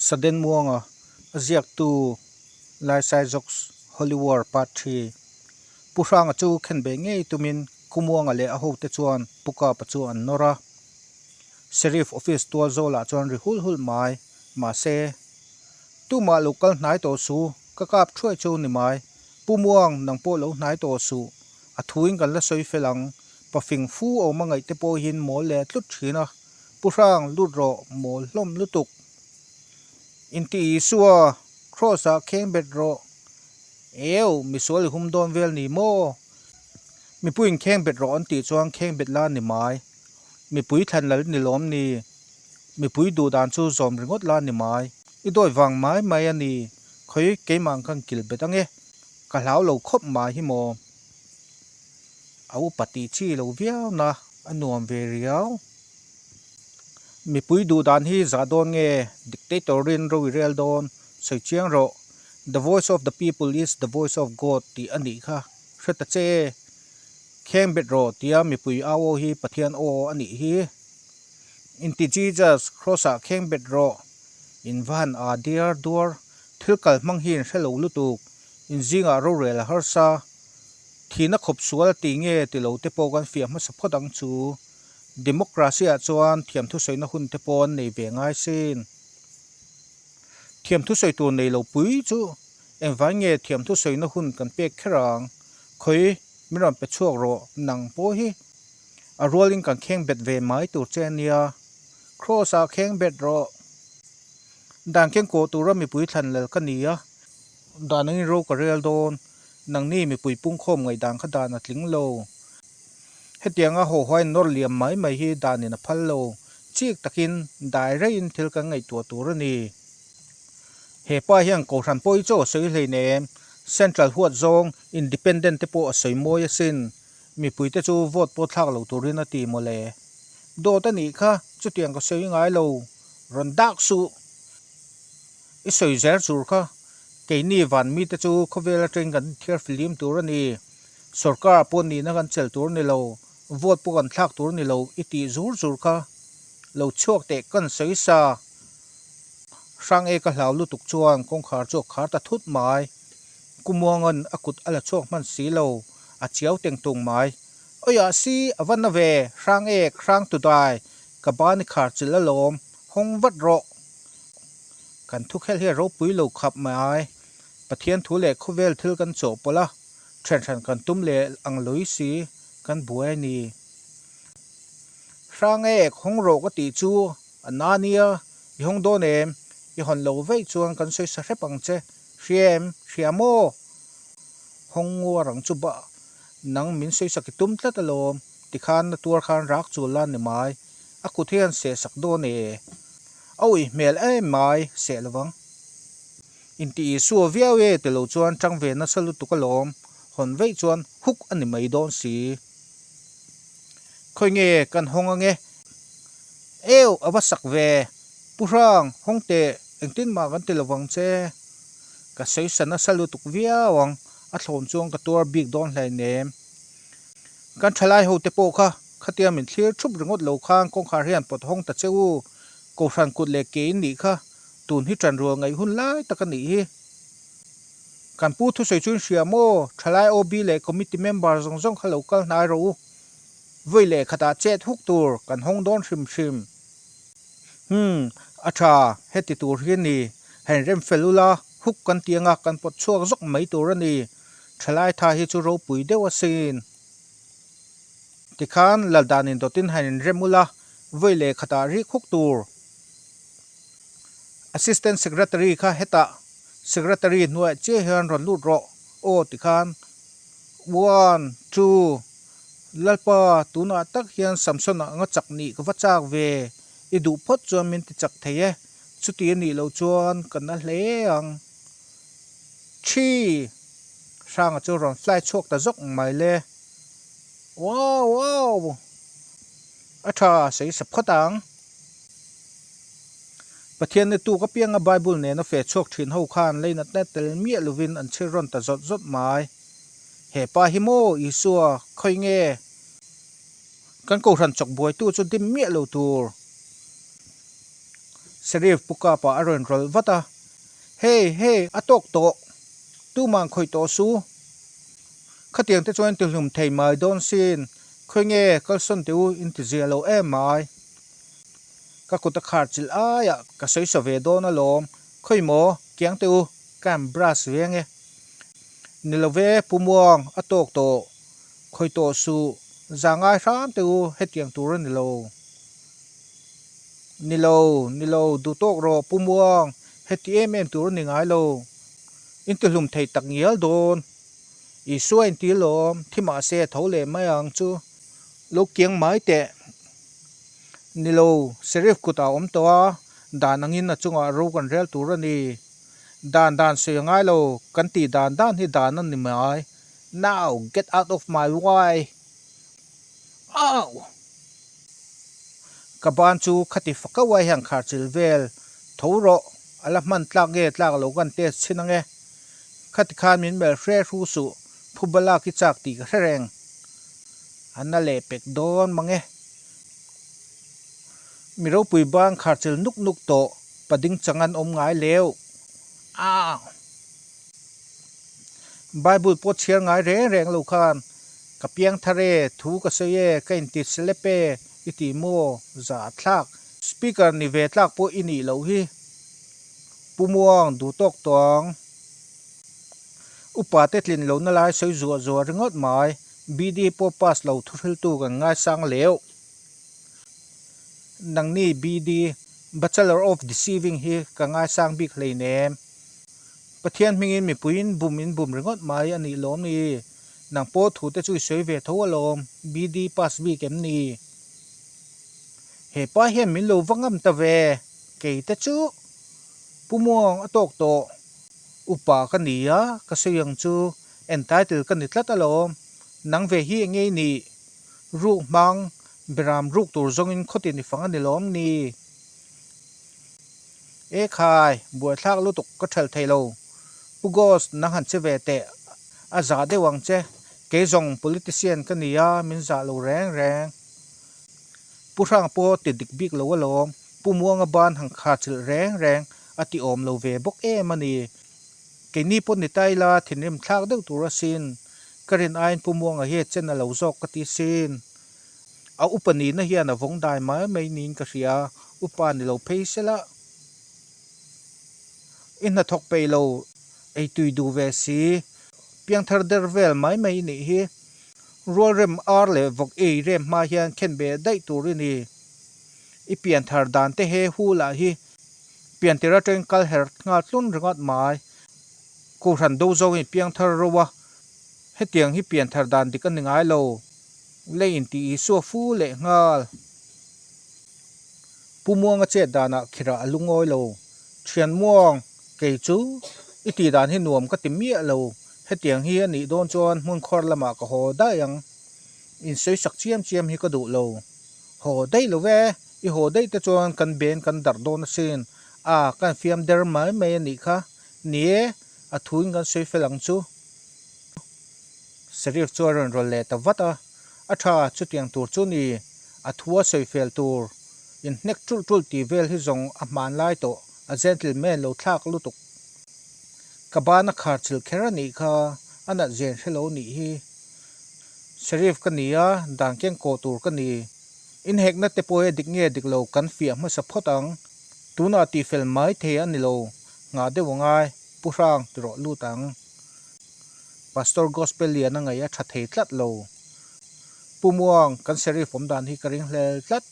Sudden Muanga a ziaktu Laisaizawks Holy War Part ii. Pu Hranga chu khenbeh ngei tumin Ku Muanga leh a hote chuan Pu Kapa chu an nawr a. Sheriff office tual zawlah chuan ri hulh hulh mai. Mahse, tumah lo kal hnai tawh su, ka kap thuai chu ni mai. Pu Muang, nang pawh lo hnai tawh suh. A thuin kan la sawi fel ang. Pafing fu awm a ngaih te pawhin mawl leh tlut thin a. Pu Hrang, lut rawh, mawl hlawm lutuk. Inti Isua, Kraws ah kheng bet rawh. Eu, misual i hum dawn vel ni maw? Mipuiin kheng bet rawh an tih chuan kheng bet la ni mai. Mipui thlan lal ni lawm ni? Mipui duh dan chu zawm ringawt la ni mai. I dawi vang mai mai a ni. Khawi keimah khan kil bet ange. Ka hlau lo khawp mai hi maw? A upa tih chi lo viau na a nuam ve riau. Mipui duh dan hi zah dawn nge dictator in ro i rel dawn? Sawi chiang rawh. The voice of the people is the voice of God tih a nih kha hre ta che. Kheng bet rawh tia mipui au aw hi Pathian aw a nih hi. Inti Jesus Kross ah kheng bet rawh. In va han aa diar duar. Thil kal hmang hi in hre lo lutuk. In zingah rorel a harsa. Thihna khawp sual a ti nge ti lo te pawh kan fiah hmasa phawt ang chu. Democracy ah chuan thiamthu sawina hun te pawh an nei ve ngai sin. Thiamthu sawi tur nei lo pui chu engvai nge thiamthu sawina hun kan pek kher ang? Khawi min rawn pe chhuak rawh nang pawh hi a rualin kan kheng bet ve mai tur che ania. Kraws ah kheng bet rawh. Dan keng kawh tura mipui thlan lal ka ni a, dan angin ro ka rel dawn. Nangni mipui pungkhawm ngaihdan kha dan a tling lo. Hetianga haw huain nawr liam mai mai hi danin a phal lo. Chik takin dai reiin thil kan ngaihtuah tur a ni. He pa hian Kohhran pawh hi chaw a sawi hleinem. Central huat zawng Independent te pawh a sawi mawi asin. Mipuite chu vote pawh thlak lo turin a ti mawle. Dawt a nih kha, chutiang ka sawi ngai lo. Rawn dak suh. I sawi zer chur kha. Keini van mite chu khawvel atangin kan inthiar filim tur a ni. Sorkar ah pawh nihna kan chel tur ni lo, vote pawh kan thlak tur ni lo i tih zur zur kha lo chhuak teh kan sawi sa. Hrang e ka hlau lutuk chuan kawngkhar chu a khar ta thut mai. Kumuanga'n a kut a la chhuak hman si lo, a chiau teng tung mai. Awiah si a va na ve, hrang ek, hrang tudai, ka ban i khar chilh alawm, hawng vat rawh. Kan thukhel hi a ropui lo khap mai. Pathian thu leh khawvel thil kan chawhpawlh a, Thian hran kan tum leh ang lawih si kan buai a ni. Hrang e, hawng rawh ka tih chu a na nia, i hawng dawn em? I hawn lo veih chuan kan sawi sa hrep ang che, hria em? Hria maw? Hawng nguar ang chu bah, nang min sawi sak i tum tlat alawm, tikhan na tuar khan rak chul la ni mai, a kut hian seh sak dawn e. A uih hmel em mai, seh lovang. Inti Isua viau e ti lo chuan tang ve nasa lutuk alawm, hawn veih chuan huk a ni mai dawn si. Khawi nge kan hawng ange? Eu a va sak ve, Pu Hrang, hawng teh, engtin mah kan ti lovang che. Ka sawi sa nasa lutuk viau ang, a thlawn chuan ka tuar bik dawn hleinem. Kan thalai ho te pawh kha khatia min thlir thup ringawt lo khan kawngkhar hian pawt hawng ta che u, Kohhran kut leh ke in nih kha. Tun hi ṭanrual ngaih hun lai tak a nih hi. Kan pu thusawi chu in hria maw? Ṭhalai OB leh committee member zawng zawng kha lo kal hnai rawh u. Vawi leh khatah chet huk tur kan hawng dawn hrim hrim. Hum, a ṭha, heti tur hi a ni. Heng rem fel ula, huk kan ti anga kan pawt chhuak zawk mai tur a ni. Ṭhalai tha hi chu ropui deuh asin. Tikhan Laldan indawtin han inrem ula, vawi leh khatah rik huk tur. Assistant Secretary kha hetah Secretary hnuaiah chiah hian rawn lut rawh aw tikhan One, two, Lalpa tunah tak hian Samson ah nga chak nih ka va chak ve, i duh phawt chuan min ti chak thei e, chuti a nih loh chuan ka na hle ang. Three, Hranga chu rawn fly chhuak ta zawk mai le. Wow, wow! A tha, sawi sa phawt ang. Pathian ni tuk apianga Bible nena fe chhuak thin ho khan leinatna tel miah lovin an chhir rawn ta zawt zawt mai. He pa hi maw Isua, khawi nge? Kan kohhran chawk buaitu chu dim miah lo tur. Sheriff pu Kapa a rawn rawlh vat a, Hey, hey, a tawk tawh. Tuman khawih tawh su. Khatiang te chuan intihlum thei mai dawn sin. Khawi nge kalsawn teh u intizia lo em mai. Ka kut a khar chilh aiah ka sawi sa ve dawn alawm. Khawi maw, kiang teh u, ka han brush ve ange. Ni lo ve, Pu Muang, a tawk tawh. Khawi tawh suh, za ngai hram teh u, hetiang tur a ni lo. Ni lo, ni lo, duh tawk rawh, Pu Muang, heti em em tur a ni ngai lo. Intihlum thei tak ngial dawn. Isua inti lawm, thi mahse a tho leh mai ang chu. Lo kiang mai teh. Ni lo, Sheriff kutah a awm tawh a, dan angin a chungah ro kan rel tur a ni. Dan dan sawi a ngai lo, kan tih dan dan hi dan a ni mai. Now, get out of my way! Au! Ka ban chu khati fak auh ai hian khar chil vel tho rawh, a la hman tlak nge tlak lo kan test chhin ange. Khati khan min melh hre hru suh, phuba lak i chak tih ka hre reng. A na leh pek dawn mang e. Mi ropui ban khar chil nuk nuk tawh, pading chang an awm ngai leu. Au! Bible pawh chhiar ngai reng reng lo khan ka piang thar e, thu ka sawi e, ka inti celeb e i ti maw? Za thlak. Speaker ni ve tlak pawh i nih loh hi. Pu Muang duh tawk tawng. Upa te tlin lohna lai sawi zuah zuah ringawt mai. BD pawh pass lo thuhriltu kan ngaisang leuh. Nangni BD, Bachelor of Deceiving hi ka ngaisang bik hleinem. Pathian hmingin mipuiin bum in bum ringawt mai a nih lawm ni? Nang pawh thu te chu i sawi ve tho alawm, BD pass bik em ni? He pa hian min lo va ngam ta ve, kei te chu Pu Muang a tawk tawh. Upa ka ni a, ka sawi ang chu entitle ka ni tlat alawm. Nang ve hi eng nge i nih? Ruk hmang, beram ruk tur zawngin khawtin i fang a ni lawm ni? E khai, buaithlak lutuk ka ṭhel thei lo. Pu Ghost, nang han che ve teh. A zah deuh ang che. Kei zawng politician ka ni a, min zah lo reng reng. Pu Hrang pawh ti dik bik lo alawm. Pu Muanga ban han kha chilh reng reng a ti awm lo ve bawk em a ni. Keini pawh ni ta ila thinrim thlak deuh tur asin. Ka rin aiin Pu Muanga hi chen a lo zawk ka ti sin. A upa nihna hian a vawng dai mai mai niin ka hria, upa ni lo phei sela. I hnathawk peih lo, ei tui duh ve si, piangthar der vel mai mai i nih hi. Rualrem ar leh vawk ei rem hma hian khen be daih tur i ni. I pianthar dan te he hu lah hi piantir atangin kal her nghal tlun ringawt mai. Kohhran do zawngin piangthar ro a, hetiang hi pianthar dan dik a ni ngai lo. Lei in tih Isua fu leh nghal. Pu Muanga chet danah khirah a lungawi lo. Thian Muang, kei chu i tih dan hi nuam ka ti miah lo. Hetiang hi a nih dawn chuan hmun khawr lamah ka haw daih ang. Insawisak chiam chiam hi ka duh lo. Haw daih lo ve, i haw daih te chuan kan ben kan darh dawn asin. A, kan fiam der mai mai a nih kha. Ni e, a thuin kan sawi fel ang chu. Sheriff chu a rawn rawl leh ta vat a, A tha, chutiang tur chu ni, a thu a sawi fel tur, inhnek ṭulh ṭulh tih vel hi zawng a hman lai tawh, a gentleman lo thlak lutuk. Ka ban a khar chilh kher a nih kha, a nat zen hre lo nih hi. Sheriff ka ni a, dan keng kawh tur ka ni. Inhekna te pawh hi a dik nge dik lo kan fiah hmasa phawt ang. Tunah tihfel mai thei a ni lo, nghah deuh a ngai, Pu Hrang ti rawh lut ang. Pastor Gospel lian a ngaih a tha thei tlat lo. Pu Muang, kan Sheriff awm dan hi ka ring hlel tlat.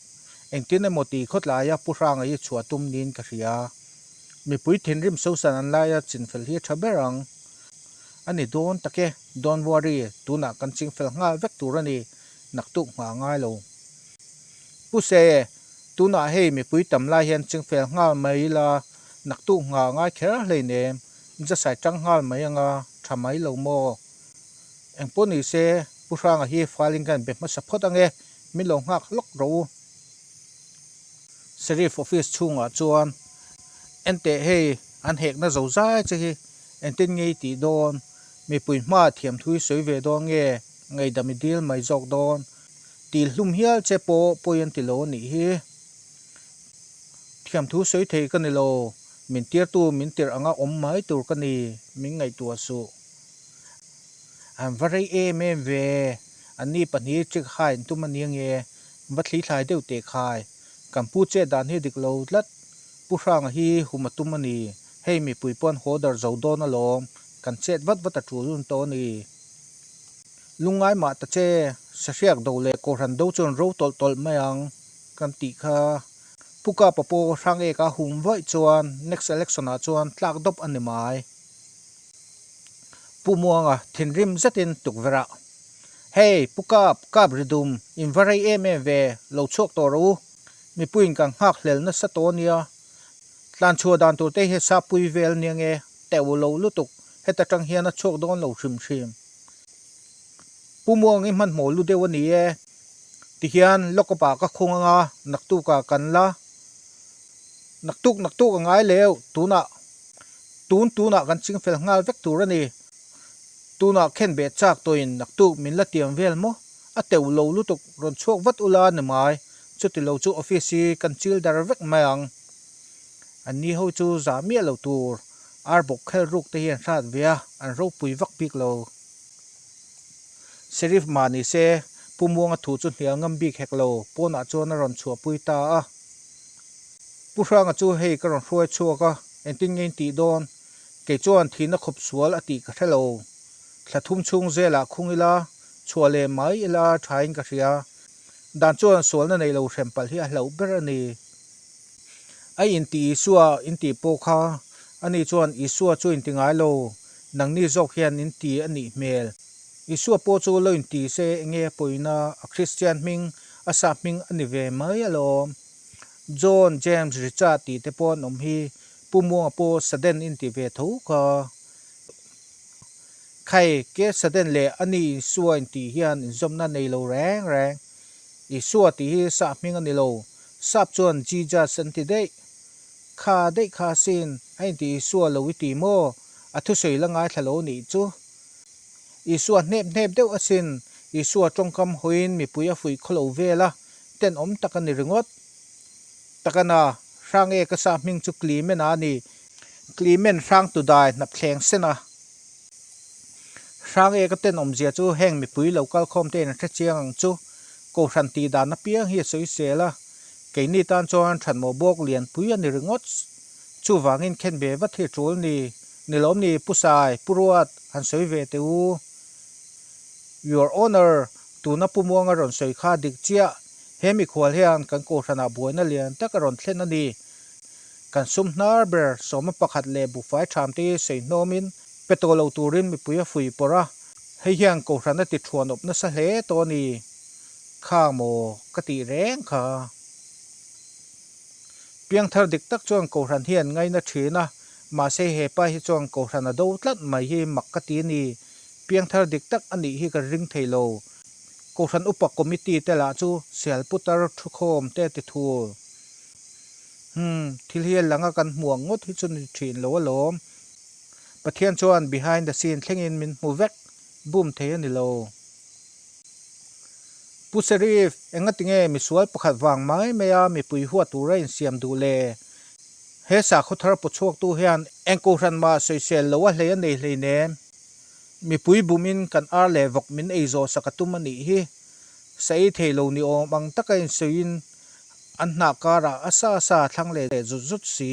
Engtin emaw ti khawtlaia Pu Hranga hi chhuah tum niin ka hria. Mipui thinrim sosan an laia chinfel hi a tha ber ang. A ni dawn tak e, don't worry, tunah kan chingfel nghal vek tur a ni, naktuk nghah a ngai lo. Pu Se, tunah hei mipui tam lai hian chingfel nghal mai ila, naktuk nghah a ngai kher hleinem. Jasai tang nghal mai anga tha mai lo maw? Engpawh ni se, Pu Hranga hi filing ka inbe hmasa phawt ange, min lo nghak lawk rawh u. Sheriff office chhungah chuan, Enteh hei, an hekna zo zai che hi engtin nge i tih dawn? Mipui hma thiamthu i sawi ve dawn nge ngaihdam i dil mai zawk dawn? Tih hlum hial che pawh pawi an ti lo a nih hi. Thiamthu sawi thei ka ni lo, min tirtu min tirh anga awm mai tur ka ni, min ngaihtuah suh. An va rei em em ve, anni pahnih chik hain tum a nia nge, va thli thlai deuh teh khai. Kan pu chet dan hi dik lo tlat, Pu Hranga hi hum a tum a ni, hei mipui pawn haw dar zo dawn alawm, kan chet vat vat a tul un tawh a ni. Lungngai mah ta che, sahriak do leh Kohhran do chuan ro tawlh tawlh mai ang kan tih kha. Pu Kapa pawh hrang ek a hum vaih chuan next election ah chuan tlak dawp a ni mai. Pu Muanga thinrim zetin tukverh ah, Hey, Pu Kap, Kap ri dum, in va rei em em ve, lo chhuak tawh rawh u. Mipuiin kan nghak hlel nasa tawh a nia. Tlan chhuah dan tur te hi sapui vel nia nge, teuh lo lutuk, heta tang hian a chhuak dawn lo hrim hrim. Pu Muang i hmanhmawh lu deuh a ni e. Tihian lockup ah ka khung anga naktuk ah kan la naktuk naktuk a ngai leu tunah tun tunah kan ching fel nghal vek tur a ni. Tunah khen beh chak tawhin naktuk min la tiam vel maw? A teuh lo lutuk rawn chhuak vat ula ni mai. Chuti lo chu office hi kan chil dar vek mai ang. An ni ho chu zah miah lo tur ar bawk khel ruk te hi an hrat ve a, an ropui vak bik lo. Sheriff mah ni se, Pu Muanga thu chu hnial ngam bik hek lo, pawnah chuan a rawn chhuahpui ta a. Pu Hranga chu hei ka rawn hruai chhuak a, engtin nge in tih dawn? Kei chuan thihna khawp sual a tih ka hre lo. Thla thum chhung zelah khung ila, chhuah leh mai ila thain ka hria. Dan chuan sualna nei lo hrem palh hi a hlauh ber a ni. A inti Isua intih pawh kha ani chuan Isua chu inti ngai lo, nangni zawk hian inti a nih hmel. Isua pawh chu lo inti se enge a pawina, a Kristian hming, a sap hming a ni ve mai alawm. John, James, Richard tih te pawh an awm hi, Pu Muanga pawh Sudden inti ve tho kha. Khai, ke Sudden leh ani Isua intih hian inzawmna nei lo reng reng. Isua tih hi sap hming a ni lo, sap chuan Jesus an ti daih. Kha daih kha sin, a inti Isua lo i ti maw? A thusawi la ngaithla lo nih chu. Isua hnep hnep deuh asin, Isua tawngkam hawiin mipui a fuih khawlo vel a, tenawm tak a ni ringawt. Takana, Hrang e ka sap hming chu Clement-a a ni. Clement hrang tu dai hnapthleng sen a. Hrang e ka tenawmzia chu heng mipui lo kal khawm te in an hre chiang ang chu. Kohhran tih dan apiang hi a sawi sel a, keini tan chuan thatmawh bawk lianpui a ni ringawt. Chuvangin khen ve vat hi a tul ni. Ni lawm ni Pu Sai, Pu Ruat han sawi ve teh u. Your Honour, tuna Pu Muanga rawn sawi kha dik chiah. He mikhual hian kan kohhranah buaina lian tak a rawn thlen a ni. Kan sum hnar ber sawma pakhat leh buhfai tham te hi sawi hnawmin pe tawh lo turin mipui a fui pawrh a, hei hian kohhran a ti thuan awp nasa hle tawh a ni. Kha maw ka tih reng kha. Piangthar dik tak chuan kohhran hi an ngaina thin a, mahse he pa hi chuan kohhran a do tlat mai hi mak ka ti a ni. Piangthar dik tak a nih hi ka ring thei lo. Kohhran upa committee te lah chu sial putar thukhawm te ti thul. Umm, thil hi a lang a kan hmu ang ngawt hi chu ni thin lo alawm. Pathian chuan behind the scene thlengin min hmu vek, bum thei a ni lo. Pu Sheriff, engatinge misual pakhat vang mai mai a mipui huat tura insiam duh le? He sakhaw thar pawchhuaktu hian eng kohhran mah sawisel lo a hlei a nei hleinem. Mipui bumin kan ar leh vawk min ei zawh sak a tum a nih hi. Sa ei thei lo ni awm ang taka insawiin An hnah karah a sa sa a thlang leh zut zut si.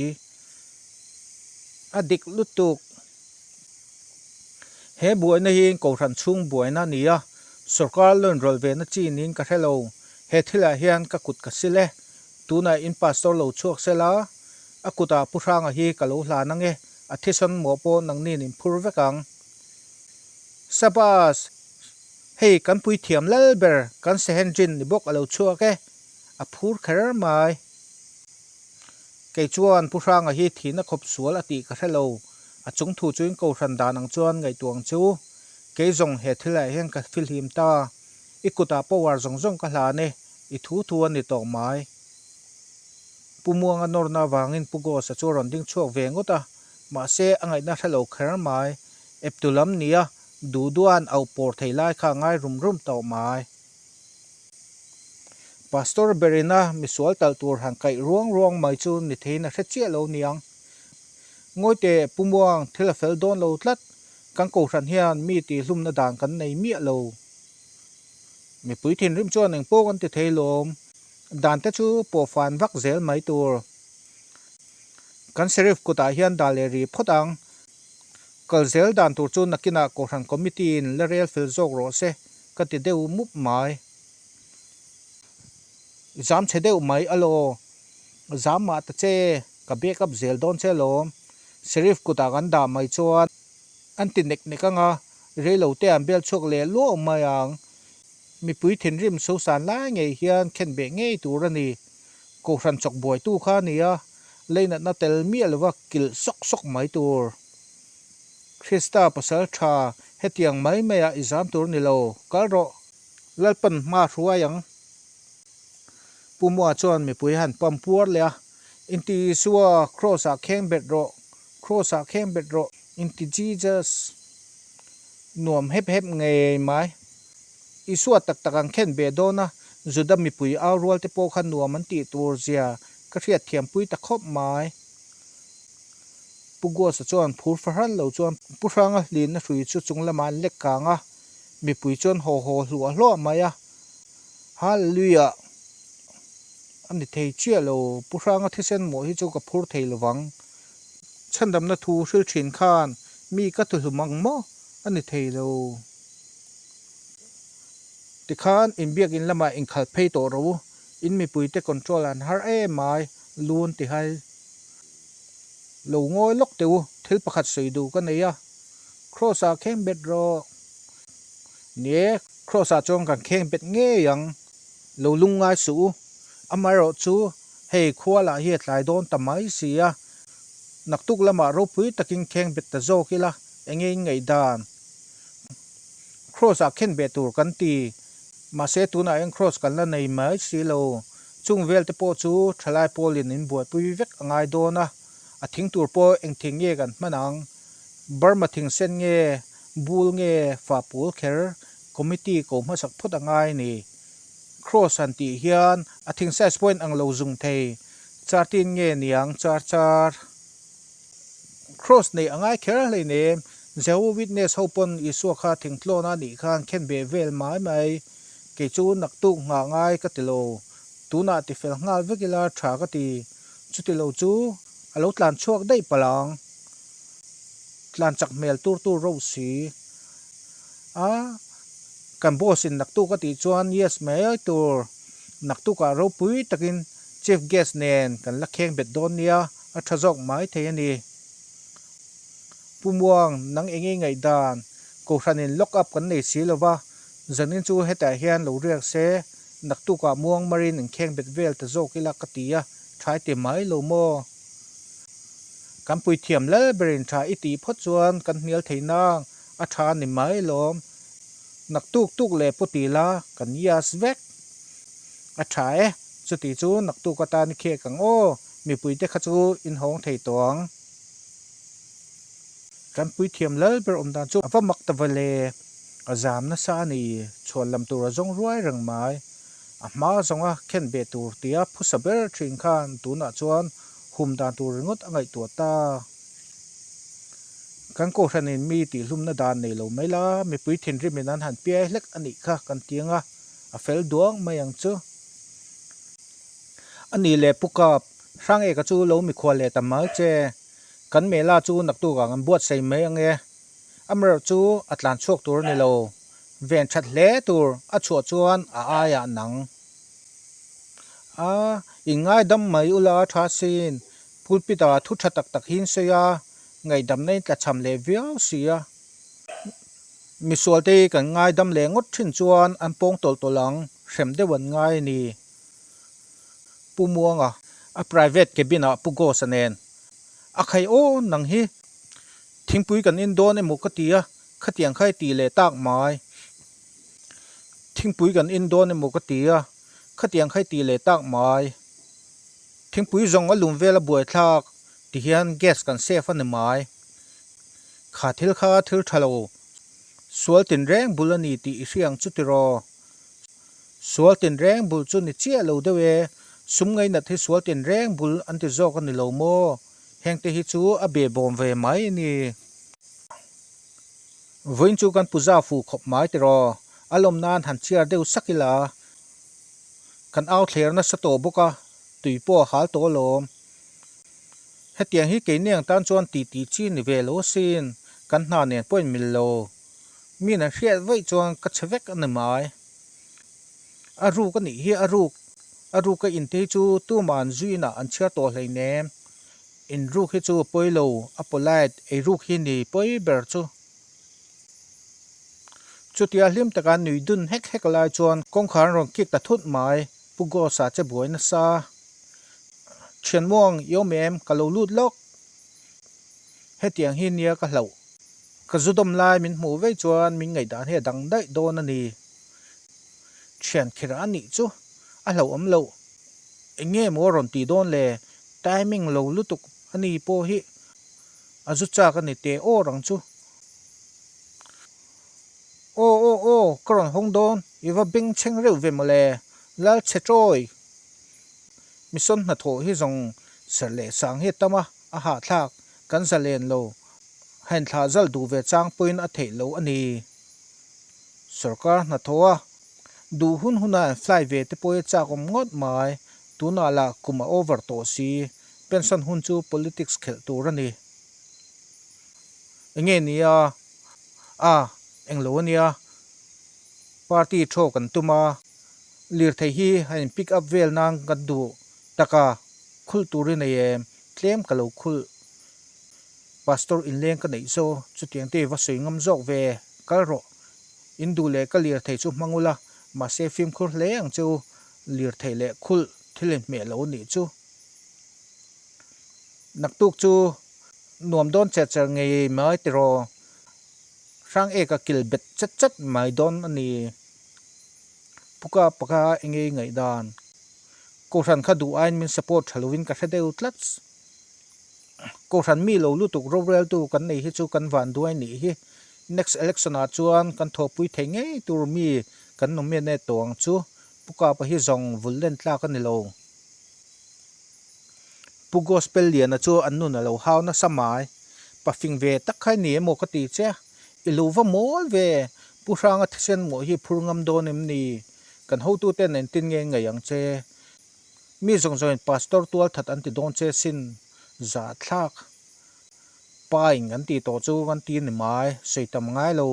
A dik lutuk. He buaina hi Kohhran chhung buaina a ni a, sorkar loan rawlh ve na chi niin ka hre lo. He thilah hian ka kut ka sil e. Tunah in pastor lo chhuak sel a, a kutah Pu Hranga hi ka lo hlan ange, a thisen mawh pawh nangnin in phur vek ang. Sabas! Hei kan puithiam lal ber kan Sehendrin ni bawk a lo chhuak e. A phur kher mai. Kei chuan Pu Hranga hi thihna khawp sual a tih ka hre lo. A chung thu chu in kohhran dan ang chuan ngaihtuah ang chu. Kei zawng he thil ah hian ka fihlim ta. I kutah power zawng zawng ka hlan e, i thu thu a ni tawh mai. Pu Muanga nawrna avangin Pu Ghost-a chu a rawn ding chhuak ve ngawt a, mahse a ngaihna hre lo kher mai. Eptu lam nia duh duan auh pawr thei lai kha a ngai rum rum tawh mai. Pastor berina misual talh tur han kaih ruang ruang mai chu ni theiin a hre chiah lo niang. Ngawi teh Pu Muang, thil a fel dawn lo tlat. Kan kohhran hian mi tihhlumna dan kan nei miah lo. Mipui thinrim chuan engpawh kan ti thei lawm. Dan te chu pawhfan vak zel mai tur. Kan Sheriff kutah hian dah leh rih phawt ang. Kal zel dan tur chu nakinah Kohhran Committee in la rel fel zawk rawh se ka ti deuh mup mai. I zam chhe deuh mai alaw. Zam mah ta che, ka back up zel dawn che alawm. Sheriff kutah kan dah mai chuan an ti nek nek ang a, reilo te an bel chhuak leh luau mai ang. Mipui thinrim sosan lai ngei hian khen beh ngei tur a ni. Kohhran chawk buaitu kha a ni a, leinatna tel miah lova kilh sawk sawk mai tur. Krista pasal tha hetiang mai maiah i zam tur ni lo, kal rawh. Lalpan hma hruai ang. Pu Mua chuan mipui han pam puar leh a, Inti Isua, Kraws-ah kheng bet rawh, Kraws-ah kheng bet rawh, inti Jesus. Nuam hep hep ngei mai. Isua tak tak an khen ve dawn a, Juda mipui au rual te pawh kha nuam an tih tur zia ka hriat thiampui ta khawp mai. Pu Gosa chuan phur fahran lo chuan Pu Hranga hlinna hrui chu chung lamah an lek kang a, mipui chuan haw haw hluah hluah mai a. Hallelujah! A ni thei chiah lo, Pu Hranga thisen mawh hi chu ka phur thei lovang. Chhandamna thu hril thin khan mi ka tuhlum ang maw? A ni thei lo. Tikhan inbiakin lamah inkhalh phei tawh rawh u, in mipuite control an har em mai, lun ti hai. Lo ngawi lawk teh u, thil pakhat sawi duh ka nei a, Kraws ah kheng bet rawh. Ni e, Kraws ah chuan kan kheng bet ngei ang, lo lungngai suh u. Amaherawh chu hei khua lah hi a tlai dawn ta mai si a, naktuk lamah ropui takin kheng bet ta zawk ila, enge in ngaihdan? Kraws ah khen beh tur kan ti, mahse tunah hian Kraws kan la nei mai si lo. Chung vel te pawh chu thalai pawlin in buaipui vek a ngai dawn a, a thing tur pawh eng thing nge kan hman ang? Burma thing sen nge, bul nge, fa pawl kher committee ko hmasak phawt a ngai a ni. Kraws han tih hian a thing size pawh in ang lo zung thei, char tin nge niang char char. Kraws neih a ngai kher hleinem, Jehovah Witness ho pawn Isua kha thingtlawn a nih khan khen beh vel mai mai. Kei chu naktuk nghah ngai ka ti lo, tunah ti fel nghal vek ila tha ka ti, chuti lo chu a lo tlan chhuak daih palh ang. Tlan chak hmel tur tur ro si. A, kan boss in naktuk a tih chuan yes mai tur, naktukah ropui takin chief guest nen kan la kheng bet dawn nia, a tha zawk mai thei a ni. Pu Muang, nang eng i ngaihdan? Kohhranin lock up kan nei si lova, zanin chu hetah hian lo riak se, naktukah Muang marin inkheng bet vel ta zawk ila ka ti a, tha i ti mai lo maw? Kan puithiam lal berin tha i tih phawt chuan kan hnial thei nang, a tha ni mai lawm. Naktuk tuk leh pu ti la, kan yes vek. A tha e, chuti chu naktuk atan i khek ang aw, mipuite kha chu inhawng thei tawh ang. Kan puithiam lal ber awm dan chu a va mak ta va le, a zam nasa a ni, chhuan lam tur a zawng ruai reng mai. A hma zawnga khen beh tur tia phusa ber thin khan tunah chuan hum dan tur ringawt a ngaihtuah ta. Kan kohhranin mi tihhlumna dan nei lo mai la, mipui thinrimin an han piai hlek a nih kha kan ti ang a, a fel duang mai ang chu. A nih leh Pu Kap, Hrangeka chu lo mikhual leh ta mai che. Kan mela chu naktuk ah kan buatsaih mai ang e. Amaherawh chu a tlan chhuak tur a ni lo. Ven that hle tur a chhuah chuan a aiah nang. A, inngaidam mai ula tha sin, pulpit ah thu tha tak tak hi in sawi a, ngaihdamna in tlachham leh viau si a. Misualte hi kan ngaidam leh ngawt thin chuan an pawng tawlh tawlh ang, hrem deuh an ngai a ni. Pu Muanga, a private cabin ah Pu Ghost-a nen a khai aw nang hi thingpui kan in dawn emaw ka ti a, khatiang kha i tih leh tak mai. Thingpui kan in dawn emaw ka ti a, khatiang kha i tih leh tak mai. Thingpui zawng a lum vel a buaithlak ti hian gas kan save a ni mai. Kha thil kha thil tha lo, sual tinreng bul a ni tih i hria ang chu tiraw? Sual tinreng bul chu ni chiah lo deuh e, sum ngainat hi sual tinreng bul an ti zawk a ni lo maw? Hengte hi chu a behbawm ve mai a ni. Vawiin chu kan puja fuh khawp mai tiraw? A lawm nan han chhiar deuh sak ila. Kan au thler nasa tawh bawk a, tui pawh a hal tawh alawm. Hetiang hi keini ang tan chuan tih tih chi ni ve lo asin, kan hna nen pawh in mil lo. Min an hriat vaih chuan ka chhe vek a ni mai. A ruk a nih hi a ruk, a ruk a inte hi chu tumah an zuinah an chhiar tawh hleinem. In ruk hi chu a pawi lo, a polite, ei ruk hi ni pawi ber chu. Chutia hlim taka nui dun hek hek lai chuan kawngkhar an rawn kik ta thut mai, Pu Ghost-a che buai nasa. Thianmuang, i awm em? Ka lo lut lawk. Hetiang hi nia ka hlauh. Ka zu dawm lai min hmuh vei chuan min ngaihdan hi a dang daih dawn a ni. Thian khirh a nih chu a hlauhawm loh. Eng nge maw a rawn tih dawn le? Timing lo lutuk a ni pawh hi a zu chak a ni teh awr ang chu. Aw aw aw ka rawn hawng dawn i va beng chheng reuh ve mawle Lal chhe chawi. Mission hnathawh hi zawng serh leh sang hi a tam a, a hahthlak kan zalen lo. Hain thlah zal duh ve chang pawhin a theih lo a ni. Sorkar hnathawh a duh hun huna an fly ve te pawh hi a chak awm ngawt mai. Tunah lah kum a over tawh si. Pension hun chu politics khelh tur a ni. Enge nia? A, englo a nia. Party thaw kan tum a, lirthei hi a in pick up vel nan kan duh tak a, khulh tur i nei em? Tlem ka lo khulh. Pastor inleng ka neih zo, chutiang te i va sawi ngam zawk ve, kal rawh. In duh leh ka lirthei chu hmang ula, mahse fimkhur hle ang che u, lirthei leh khulh thil inhmeh lo nih chu. Naktuk chu nuam dawn cher cher ngei mai tiraw? Hrang eka kil bet chat chat mai dawn a ni. Puka paka enge i ngaihdan? Kohhran kha duh aiin min support tha lovin ka hre deuh tlats. Kohhran mi lo lutuk roreltu kan nei hi chu kan van duai nih hi. Next election ah chuan kan thawhpui thei ngei tur mi kan nominate tawh ang chu. Puka pa hi zawng vul len tlak a ni lo. Pu Gospel Liana chu an nun a lo hau nasa mai. Pafing ve tak kha i ni emaw ka ti che. I lo va mawl ve. Pu Hranga thisen mawh hi phur ngam dawn em ni? Kan hotuten engtin nge ngaih ang che? Mi zawng zawngin Pastor tual that an ti dawn che sin. Zahthlak. Pa in kan tih tawh chu kan ti ni mai. Sawi tam ngai lo.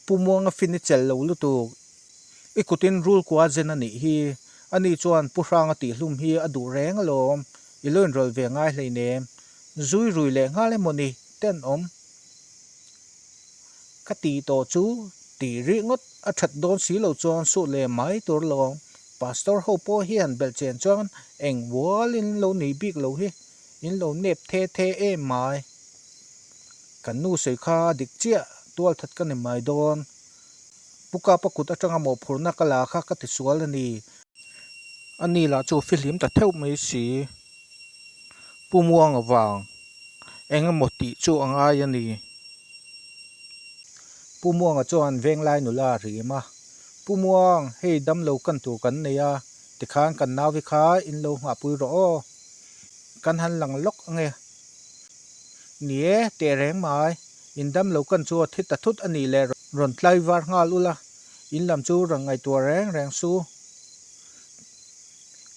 Pu Muanga fin i chelh lo lutuk. I kutin rul kua zen a nih hi. Ani chuan Pu Hranga tihhlum hi a duh reng alawm. I lo inrawlh ve ngai hleinem. Zui rui leh nghal emaw ni tenawm. Ka tih tawh chu tih rih ngawt a that dawn si lo chuan suh leh mai tur lawm. Pastor ho pawh hian belhchian chuan eng vual in lo nei bik lo hi in lo nep the the em mai. Kan nu sawi kha a dik chiah tualthat ka ni mai dawn. Pu Kapa kut atanga mawhphurhna ka la kha ka tisual a ni. Ani lah chu fihlim ta theuh mai si. Pu Muanga vang eng emaw tih chu a ngai a ni. Pu Muanga chuan Venglai nula a rim a, Pu Muang, hei damlo kan tur kan nei a, tikhan kan nauvi kha in lo nghahpui rawh aw. Kan han lang lawk ange. Ni e, teh reng mai. In damlo kan chu a thi ta thut a nih leh rawn tlai var nghal ula, in lam chu rawn ngaihtuah reng reng su.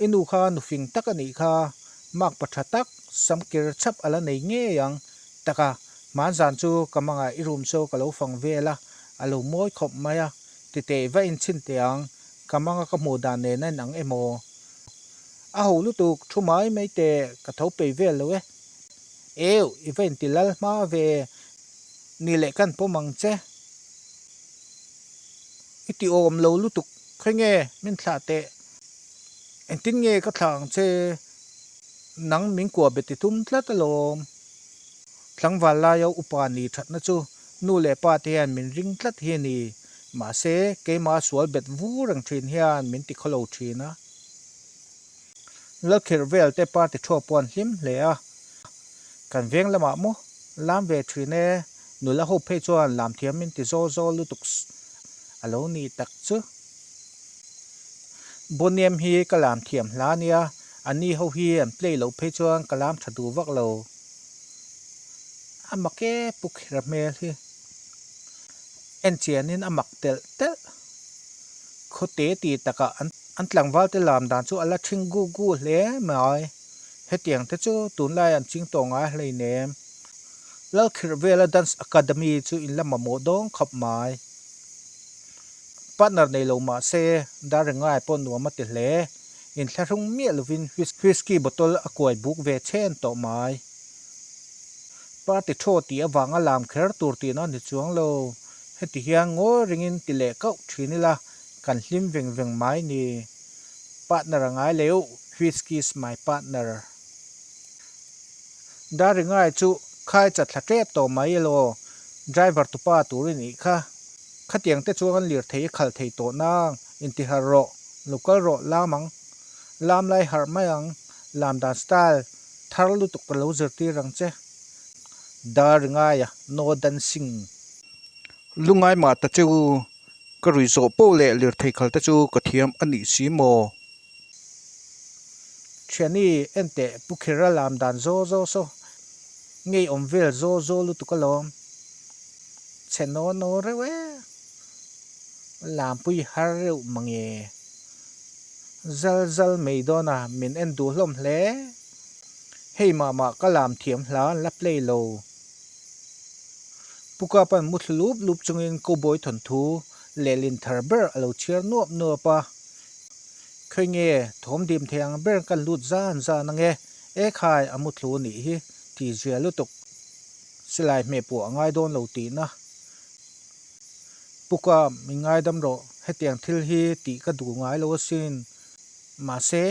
I nu kha nufing tak a nih kha, mark pa tha tak, sam kir chhap a la nei ngei ang. Taka, hmanzan chu ka mangah i room chu ka lo fang vel a, a lo mawi khawp mai a, titeh va inchhin teh ang, ka manga ka hmuh dan nen a inang emaw? A ho lutuk, thu mai mai teh, ka tho pei vel lo e. Eu, i va inti lal hma ve, ni leh kan pawm ang che. I ti awm lo lutuk, khawi nge min thlah teh? Engtin nge ka thlah ang che? Nang min kuah be ti tum tlat alawm. Tlangval laia upa ni thatna chu nu leh pa te hian min ring tlat hi a ni. Mahse, keimah sual bet vur reng thin hian min ti khawlo thin a. Lalkhirh vel te party thuak pawh an hlim hle a. Kan veng lamah maw lam ve thin e, nula ho phei chuan lam thiam min ti zawl zawl lutuk a lo ni tak chu. Bonium hi ka lam thiam hla nia, anni ho hi an play loh phei chuan ka lam tha duh vak lo. A mak e Pu Khira hmel hi. En chianin a mak telh telh. Khawte ti takah an tlangval te lam dan chu a la thing gu gu hle mai. Hetiang te chu tunlai an ching tawh ngai hleinem. Lalkhirhvela Dance Academy chu in la mamawh dawng khawp mai. Partner nei lo mah se, Darrengai pawh nuam a ti hle. Inthlahrung miah lovin whisky bottle a kuai buk ve chhen tawh mai. Party thaw tih avanga lam kher tur tihna a ni chuang lo. Heti hian ngawi ringin ti leh kauh thin ila kan hlim veng veng mai ni. Partner a ngai leuh, whisky is my partner. Darrengai chu khai chat thla tep tawh mai elaw, driver tupa tur i nih kha. Khatiang te chuan lirthei i khalh thei tawh nang, inti harh rawh, lo kal rawh, lam ang. Lam lai harh mai ang, lam dan style thar lutuk ka lo zirtir ang che. Dar ngaia no dancing. Lungai mah ta chu ka rui zawh poh leh lirthei khal te chu ka thiam a nih si maw? Thiani enteh Pu Khira lam dan zaw zaw saw ngei awm vel zaw zaw lutuk alawm. Chhe naw naw reuh e. Lampui har reuh mange. Zal zal mai dawn a min en duh hlawm hle. Hei mah mah ka lam thiam hla an la play lo. Pu Kapa'n mu thlu lup lup chungin Cowboy thawnthu lehlin thar ber a lo chhiar nuap nuap a. Khawi nge thawm dim thei ang ber kan lut zan zan ange, e khai a mu thlu nih hi ti zia lutuk. Silai hmeh pawh a ngai dawn lo tihna. Pu Kap, min ngaidam rawh, hetiang thil hi tih ka duh ngai lo asin. Mahse,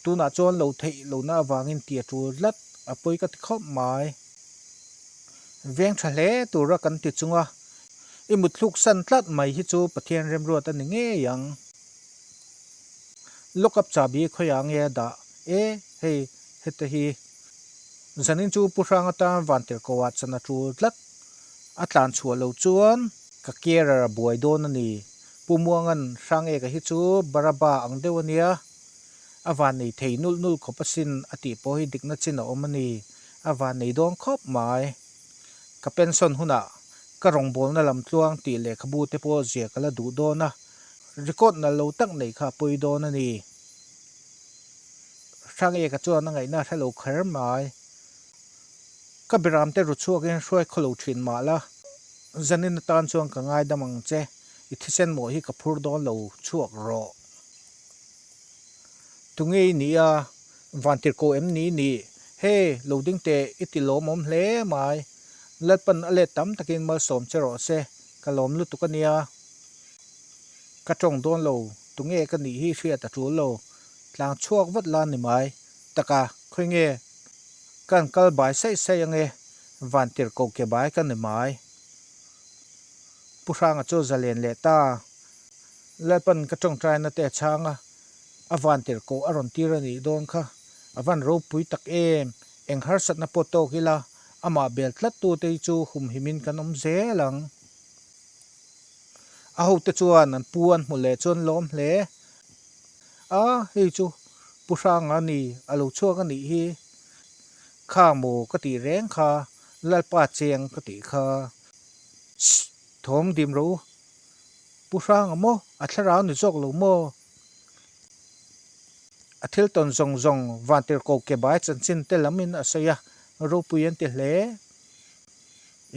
tunah chuan lo theih lohna avangin ti a tul tlat, a pawi ka ti khawp mai. Veng tha hle tura kan ti chunga i mutthluk san tlat mai hi chu Pathian remruat a ni ngei ang. Lock up chahbi khawiah nge a dah e, hei heta hi. Zanin chu Pu Hrang atan Vantirhkoh ah chan a tul tlat. A tlan chhuah lo chuan ka carer a buai dawn a ni. Pu Muangan Hrang eka hi chu Baraba ang deuh a nia. A van nei thei nulh nulh khawp asin a tih pawh hi dikna chin a awm a ni. A van nei dawn khawp mai. Ka pension hunah ka rawngbawlna lam tluang tih lehkhabu te pawh zia ka la duh dawn a, record nalh lo tak neih kha a pawi dawn a ni. Hrang eka chuan a ngaihna a hre lo kher mai. Ka beram te ru chhuakin hruai khaw lo thin mah la, zanin atan chuan ka ngaidam ang che, i thisen mawh hi ka phur dawn lo chhuak rawh. Tunge i nih a, Vantirhkoh em ni nih? Hey, lo ding teh, i ti lawmawm hle mai. Lalpan a let tam takin malsawm che rawh se, ka lawm lutuk a nia. Ka tawng dawn lo, tunge ka nih hi hriat a tul lo. Tlang chhuak vat la ni mai. Taka, khawi nge? Kan kal bai saih saih ange, Vantirhkoh ke bai ka ni mai. Pu Hranga chu zalen leh ta. Lalpan ka tawngtaina te a chhang a, a vantirhkoh a rawn tir a nih dawn kha. A van ropui tak em! Eng harsatna pawh tawk ila, amah bel tlat tute hi chu humhimin kan awm zel ang. A hote chuan an pu an hmu leh chuan lawm hle. A, hei chu Pu Hranga a ni, a lo chhuak a nih hi. Kha maw ka tih reng kha, Lalpa cheng ka tih kha. Shh! Thawm dim ro. Pu Hranga maw? A thlarau ni zawk lo maw? A thil tawn zawng zawng Vantirhkoh ke bai chanchin te lamin a sawi a, ropui an ti hle.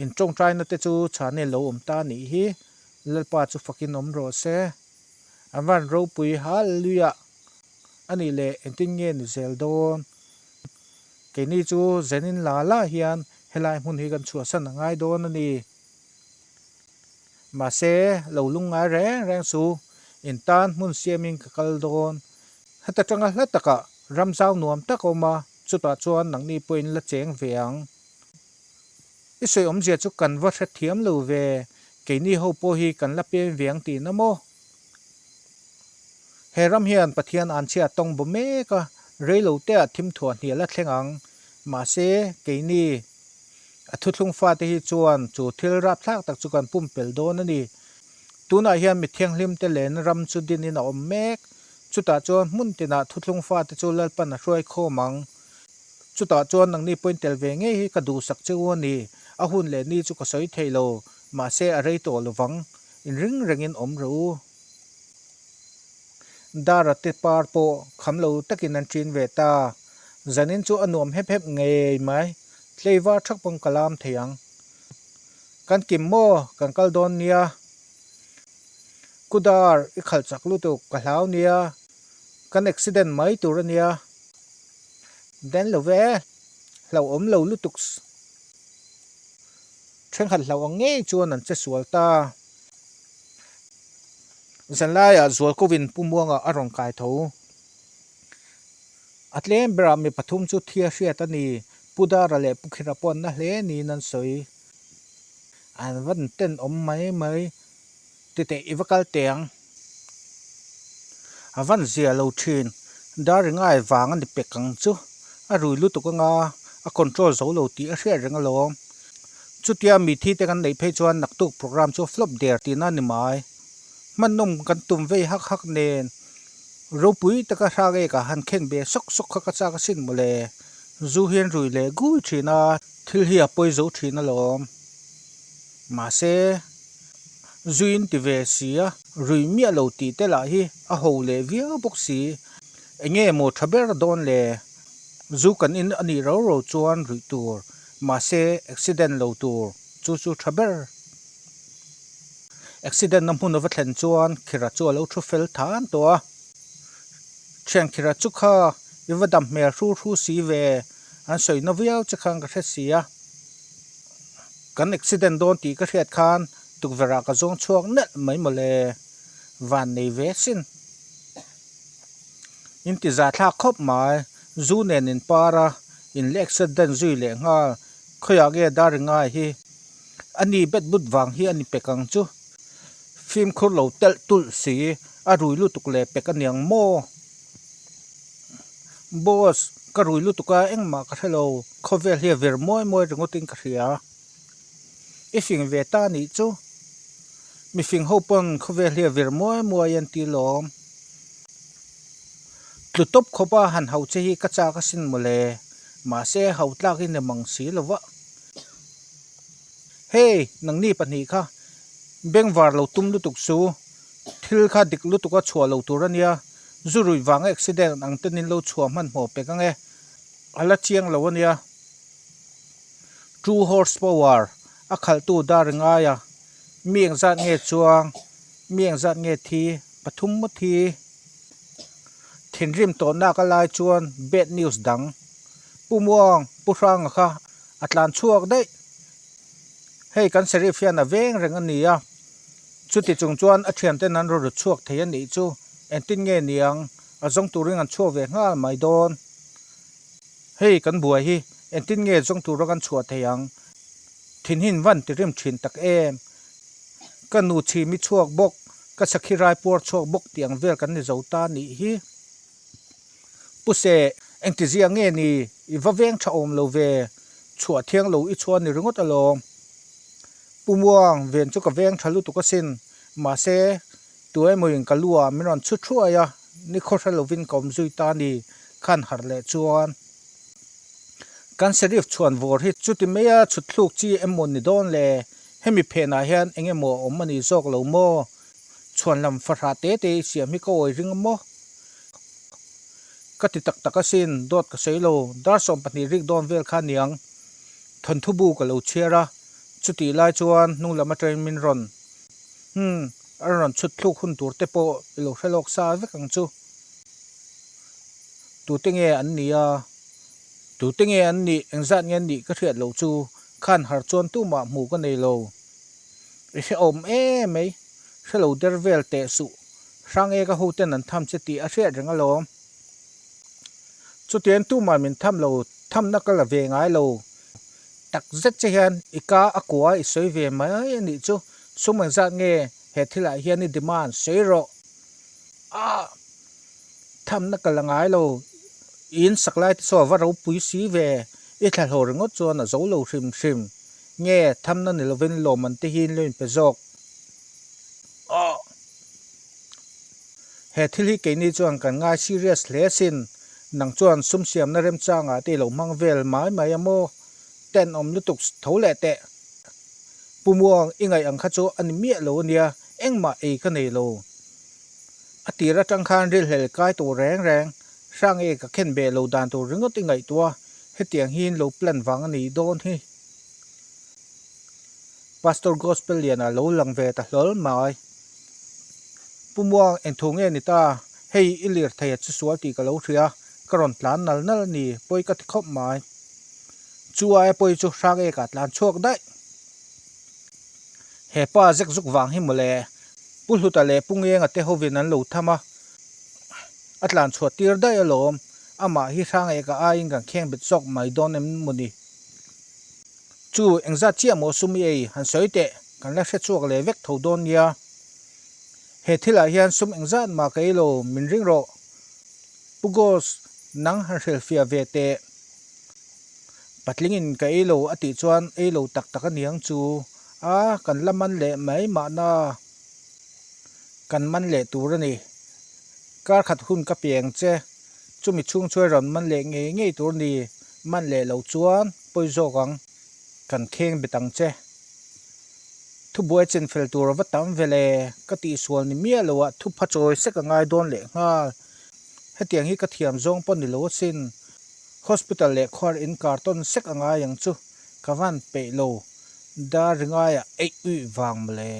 In tawngtaina te chu chhane lo awm ta nih hi, Lalpa chu fakin awm rawh se. An van ropui Hallelujah! A nih leh engtin nge ni zel dawn? Keini chu Zenin la la hian helai hmun hi kan chhuahsan a ngai dawn a ni. Mahse, lo lungngai reng reng chu in tan hmun siamin ka kal dawn. Heta tanga hla takah ram zau nuam tak a awm a, chutah chuan nangni pawhin la cheng ve ang. I sawi awmzia chu kan va hrethiam lo ve, keini ho pawh hi kan la pem ve ang tihna maw? He ram hian Pathian anchhia tawng baw mek a, reilo teah thimthuah hnial a thleng ang. Mahse, keini a thuthlung fate hi chuan chu thil rapthlak tak chu kan pumpelh dawn a ni. Tunah hian mi thianghlimte len ram chu dinin a awm mek. Chutah chuan hmun tinah thuthlung fate chu Lalpan a hruai khawm ang. Chutah chuan nangni pawhin tel ve ngei hi ka duhsak che u a ni. A hun leh ni chu ka sawi thei lo, mahse a rei tawh lovang. Inring rengin awm rawh u. Dara te par pawh kham lo takin an ṭin ve ta. Zanin chu a nuam hep hep ngei mai. Tleivar ṭhak pawn ka lam thei ang. Kan kim maw? Kan kal dawn nia. Kudar, i khalh chak lutuk, ka hlau nia. Kan accident mai tur a nia. Den lo ve, hlauhawm lo lutuk. Thenkhat hlauh ang ngei chuan an che sual ta. Zanlaiah Zualkovin Pu Muanga a rawn kai tho. A tlem berah mi pathum chu thia hriat a ni, Pu Dara leh Pu Khira pawh an na hle niin an sawi. An va tenawm mai mai. Titeh i va kal teh ang. A van zia lo thin. Dar ringai vang a ni pek ang chu. A rui lutuk anga a control zo lo tih a hriat reng alawm. Chutia mi thi te kan neih phei chuan naktuk program chu flop der tihna a ni mai. Hmanawm kan tum vei hak hak nen ropui taka hrang eka han khen ve sawk sawk kha ka chak asin mawle. Zu hian rui leh gui thin a, thil hi a pawi zo thin alawm. Mahse. Zuin ti ve si a, rui miah lo tih te lah hi a ho leh viau bawk si. Enge maw tha ber dawn le? Zu kan in a nih ro ro chuan ruih tur, mahse accident lo tur chu chu tha ber. Accident na hmun a va thlen chuan Khira chu a lo thu fel than tawh a. Thian Khira chu kha i va dam hmel hru hru si ve, an sawi na viau che khan ka hre si a. Kan accident dawn tih ka hriat khan tukverh ah ka zawng chhuak nelh mai mawle, van nei ve sin. In ti za thlak khawp mai, zu nen in par a, in la accident zui leh nghal, khawiah nge dar i ngai hi, a ni bet but vang hi a ni pek ang chu, fimkhur lo telh tulh si, a rui lutuk leh pek a niang maw? Boss, ka rui lutuk a, engmah ka hre lo, khawvel hi a vir muai muai ringawtin ka hria. I fing ve ta nih chu, mi fing ho pawn khawvel hi a vir muai muai an ti lawm. Tlu tawp khawp a han hauh che hi ka chak asin mawle, mahse hauh tlak i ni mang si lo va. Hey, nangni pahnih kha bengvar lo tum lutuk chu, thil kha dik lutuk a chhuah lo tur a nia. Zu ruih vanga accident ang ten in lo chhuah hmanhmawh pek ange, a la chiang lo a nia. Two horse power a khalhtu dar ngai a, mi engzat nge chuang, mi engzat nge thi, pathum maw thi. Thinrim tawhnak a lai chuan bad news dang, Pu Muang, Pu Hranga kha a tlan chhuak daih. Hei kan Sheriff hian a veng reng a ni a, chuti chung chuan a thianten an rawn ru chhuak thei a nih chu. Engtin nge niang, a zawng turin an chhuak ve nghal mai dawn. Hei kan buai hi engtin nge zawng tura kan chhuah thei ang? Thinhin van ti rim thin tak em? Ka nu chhimi chhuak bawk, ka sakhi rai puar chhuak bawk tih ang vel kan ni zo ta nih hi. Pu Se, engtizia nge ni? I va veng tha awm lo ve, chhuah thiang lo i chhuah ni ringawt alawm. Pu Muang, ven chu ka veng tha lutuk asin, mahse, Tu emawin ka lu ah min rawn chhu thuai a, ni khaw hre lovin ka awm zui ta ni, khan harh leh chuan. Kan Sheriff chhuan vawr hi chuti maia chhut thluk chi emaw ni dawn le, hemi phenah hian eng emaw a awm a ni zawk lo maw? Chhuan lam fahrah te te i siam hi ka awi ring a maw? Ka ti tak tak asin, dawt ka sawi lo, dar 12 rik dawn vel kha niang. Thawnthu bu ka lo chhiar a, chutih lai chuan hnung lam atangin min rawn. Umm, a rawn chhut thluk hun tur te pawh i lo hre lawk sa vek ang chu. Tute nge an nih a? Tute nge an nih, engzat nge an nih ka hriat loh chu khan har chuan tumah hmuh ka nei lo. I hrehawm em mai, hre lo der vel teh suh, hrang e ka hoten an tham che tih a hriat reng alawm. Chutiang tumah min tham lo, thamna ka la ve ngai lo. Tak zet che hian i ka a kua i sawi ve mai a nih chu, sum engzat nge he thilah hian i demand sawi rawh. Ah! Thamna ka la ngai lo, i in sak lai te saw a va ropui si ve, i thlahlawh ringawt chuan a zo lo hrim hrim. Nge thamna ni lovin lawmman te hi in lo inpe zawk. Ah! He thil hi keini chuan kan ngai serious hle asin. Nang chuan sum siamna remchangah te i lo hmang vel mai mai a maw? Tenawm lutuk tho leh teh. Pu Muang, i ngaih ang kha chu a ni miah lo ania, engmah ei ka nei lo. A tir atang khan rilhlel kai tur reng reng, hrang e ka khen beh lo dan tur ringawt i ngaihtuah a, hetiang hi in lo plan vang a nih dawn hi. Pastor Gospel Liana lo lang ve ta hlawl mai. Pu Muang, engthu nge ni ta? Hei i lirthei a chisual tih ka lo hria, ka rawn tlan nal nal a ni, pawi ka ti khawp mai. Chu aia pawi chu hrang ek ah tlan chhuak daih. He pa zek zuk vang hi mawle. Pu Hluta leh Pu Ngenga te hovin an lo tham a, a tlan chhuah tir daih alawm. Amah hi hrang ek ah aiin kan kheng bet zawk mai dawn em mawni? Chu engzat chiah maw sum i ei han sawi teh, kan la hre chhuak leh vek tho dawn nia. He thilah hian sum engzat mah ka ei lo, min ring rawh. Pu Gos, nang han hrilhfiah ve teh. Patlingin ka ei lo a tih chuan ei lo tak tak a niang chu a, kan la man leh mai mahna kan man leh tur a ni. Kar khat hun ka piang che, chumi chhung chu a rawn man leh ngei ngei tur a ni, man leh lo chuan pawi zawk ang, kan kheng bet ang che. Thubuai chenfel tur a va tam ve le, ka tihsual ni miah lo ah thupha chawi sek a ngai dawn leh nghal. Hetiang hi ka thiam zawng pawh ni lo asin. Hospital leh khuar in kartawn sek a ngai ang chu ka van peih lo, dar ringaiah eih uih vang mawle.